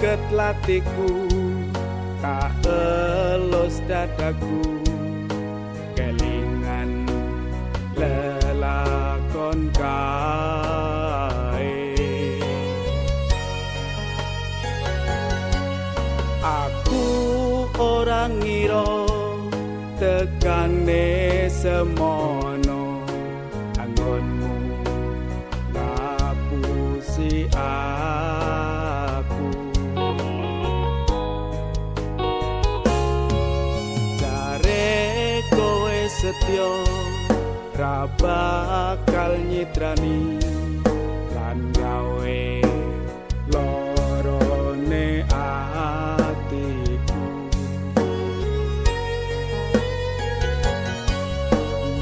Suket latiku tak elus dadaku, kelingan lelakon kae. Aku ora ngira tekane semono, anggonmu ngapusi aku. Jare kowe setya ra bakal nyitrani lan gawe lorone atiku.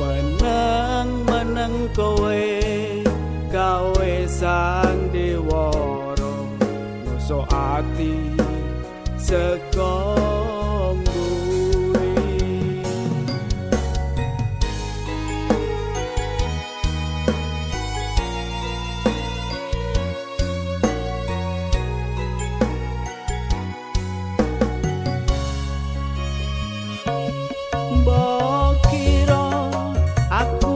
Meneng-meneng kowe gawe sandiwara, nusuk ati saka mburi. Mbok kira aku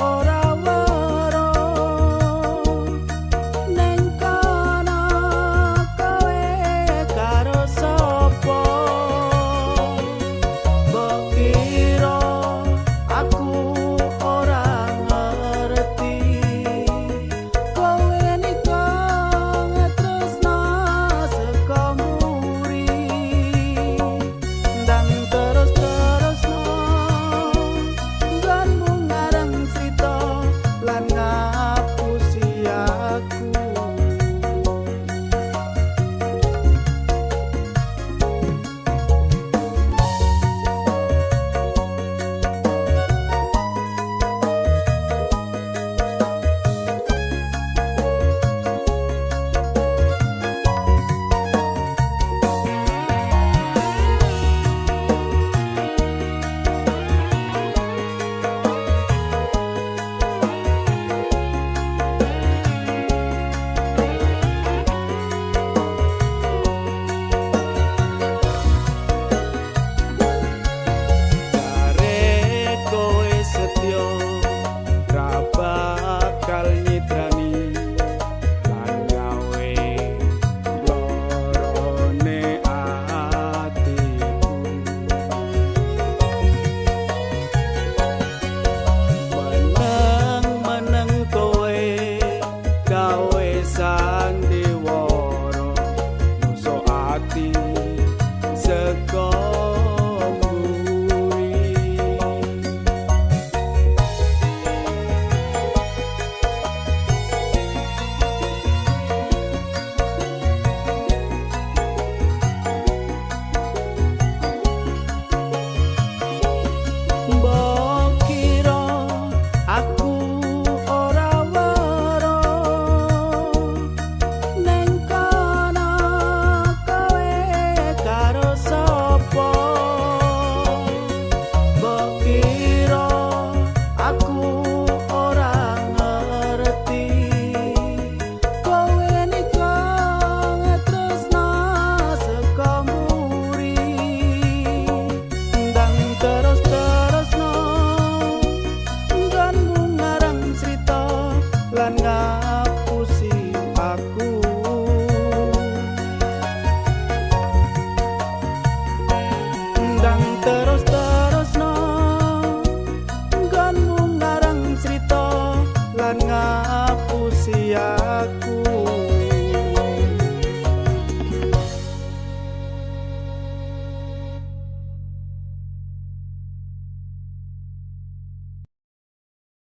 ora weruh, neng kono kowe karo sapa? Mbok kira aku ora ngerti, kowe nikah tresno saka mburi. Ndang terus terusno nggonmu ngarang crita lan ngapusi aku. Jare kowe setya ra bakal nyitrani lan gawe lorone atiku. Meneng-meneng kowe gawe sandiwara, nusuk ati saka mburi. Mbok kira aku ora weruh, neng kono kowe karo sapa? Mbok kira aku ora ngerti, kowe nikah tresno saka mburi. Ndang terus terusno nggonmu ngarang crita lan